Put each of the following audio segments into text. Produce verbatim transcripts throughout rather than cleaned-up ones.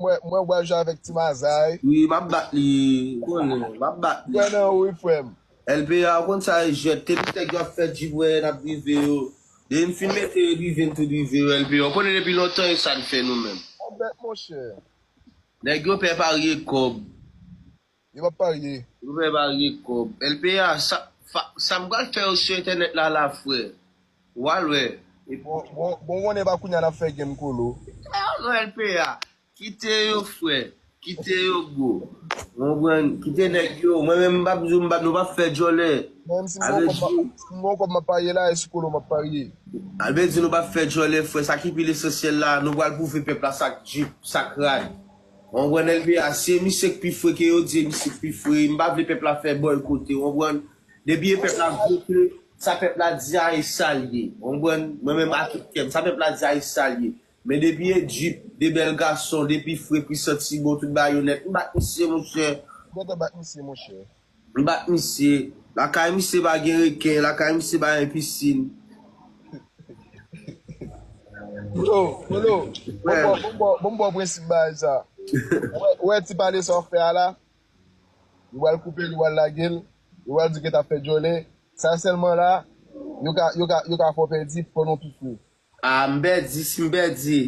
mwen, mwen, mwen jwe avèk Ti Mazay. Wi, m ap bat li. Ou konnen, m ap bat li. Kwè nan ou, wi, frè m. L P A, ou konn sa e jwèt. Te m nèg yo ap fè djib wè n ap drive yo. Depi m fin mete yo drive n tou drive yo, L P A. Ou konnen depi lontan e sa n fè nou menm. Yon bèt, monchè. Nèg yo pè parye kòb. Yo p ap parye. Yo pè parye kòb. L P A, sa, fa- sa m pral fè yo sou entènèt la, la, frè. W al wè. E Bon, bon, bon, konnen pa kounye a n ap fè game, Kolo. Ah, non, L P A. Kite yo, frè. Kite yo, bro. Ou konprann? Kite nèg yo. Mwen menm, m p ap di w, m p ap, nou p ap fè djòlè. Menm si m Avèk gon kòb, m ap- si m gon kòb, m ap parye la, e sou Kolo m ap parye. Albe di nou p ap fè djòlè, frè. Sa ki pi lesansyèl la, nou pral pwouve pèp la sa k djip, sa k rad. Ou konprann? L P A, si e misye k pi fre ke yo di e misye k pi fre, m pa vle pèp la fè bòykote, ou konprann? Depi e pèp la vote, sa pèp la di a e sa l ye. Ou konprann? Mwen menm a tout kè m, sa pèp la di a e sa l ye. Men depi e djip, de bèl gason, de pi fre, pi santi bon, tout bagay yo nèt. M bat misye, monchè. Gentan bat misye, monchè. M bat misye. Lakay misye pa gen reken, lakay misye pa gen pisin. Kolo, Kolo, bon, bon, bon, bon, bon, bon prensip bagay sa. Ou wè, ou wè ti pale sa w fè a la? Yo pral koupe l, yo pral lage l, yo pral di ke t ap fè djòlè. Sa sèlman la, yo ka, yo ka, yo ka fè w pèdi pandan w pi fre. Ah, m pèdi, si m pèdi,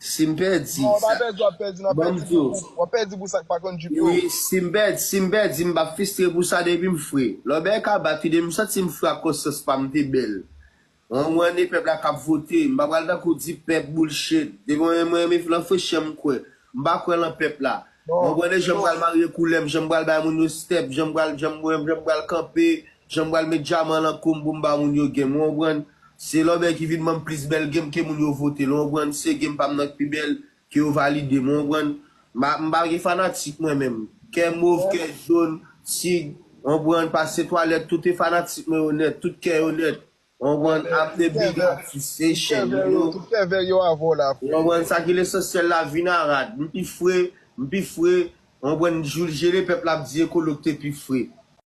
si m pèdi. Non, w pa pèdi, w ap pèdi nan Ban m pèdi di w. Pou, w ap pèdi pou sa k pa konn djip yo. Wi, si m pèdi, si m pèdi, m p ap fristre pou sa depi m fre. Lòbèy ka bat wi, depi m santi m fre ak konsyans pa m te bèl. Mwen, mwen, e pèp la k ap vote. M pa pral tankou di pèp bullshit. Depi mwen, mwen, mwen, lan freche m kwè. M pa kwè lan pèp la. Mwen, mwen, jan m pral marye koulè m, jan m pral bay moun yo step, jan m pral, jan m, jan m pral kanpe, jan m pral met dyaman lan kou m pou m ba moun yo game. Ou konprann? Se lòbèy ki vin ban m plis bèl game ke moun yo vote l. Ou konprann? Se game pa m nan k pi bèl ke yo valide m. Ou konprann? M pa, m pa gen fanatik mwen menm. Kè mov, kè jòn, tig, ou konprann? Pase twalèt, tout e fanatik mwen yo nèt, tout kè yo nèt. Ou konprann? I'm the big artist, Haitian, you know? Tout kè vè yo avè w la, Ou konprann? Sa ki lesansyèl la, vin a rad. M pi fre, m pi fre. Ou konprann? Jou l jele, pèp la ap di e Kolo k te pi fre.